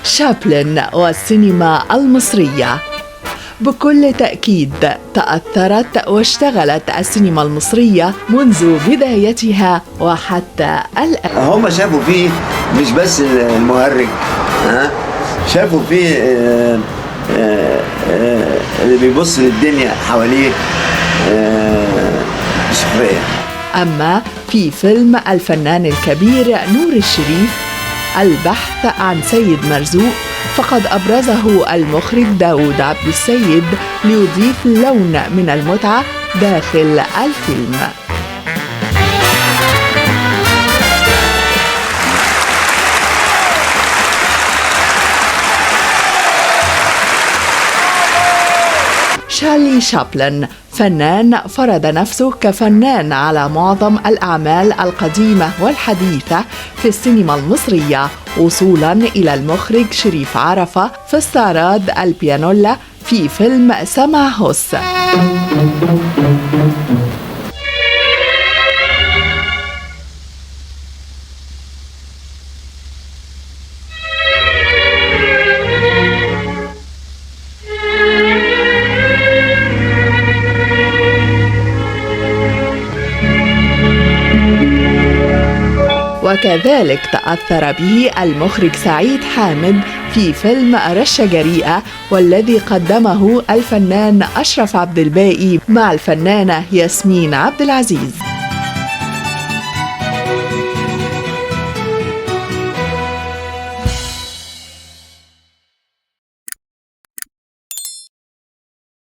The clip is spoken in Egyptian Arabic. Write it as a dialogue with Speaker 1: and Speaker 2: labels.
Speaker 1: شابلن والسينما المصرية. بكل تأكيد تأثرت واشتغلت السينما المصرية منذ بدايتها وحتى الآن.
Speaker 2: هم شافوا فيه مش بس المهرج، ها، شافوا فيه اللي بيبص للدنيا حواليه بسخرية.
Speaker 1: أما في فيلم الفنان الكبير نور الشريف البحث عن سيد مرزوق، فقد أبرزه المخرج داود عبد السيد ليضيف لون من المتعة داخل الفيلم. شارلي شابلن فنان فرض نفسه كفنان على معظم الأعمال القديمة والحديثة في السينما المصرية، وصولا إلى المخرج شريف عرفة في استعراض البيانولا في فيلم سما هوس. وكذلك تأثر به المخرج سعيد حامد في فيلم رشة جريئة، والذي قدمه الفنان أشرف عبد الباقي مع الفنانة ياسمين عبد العزيز.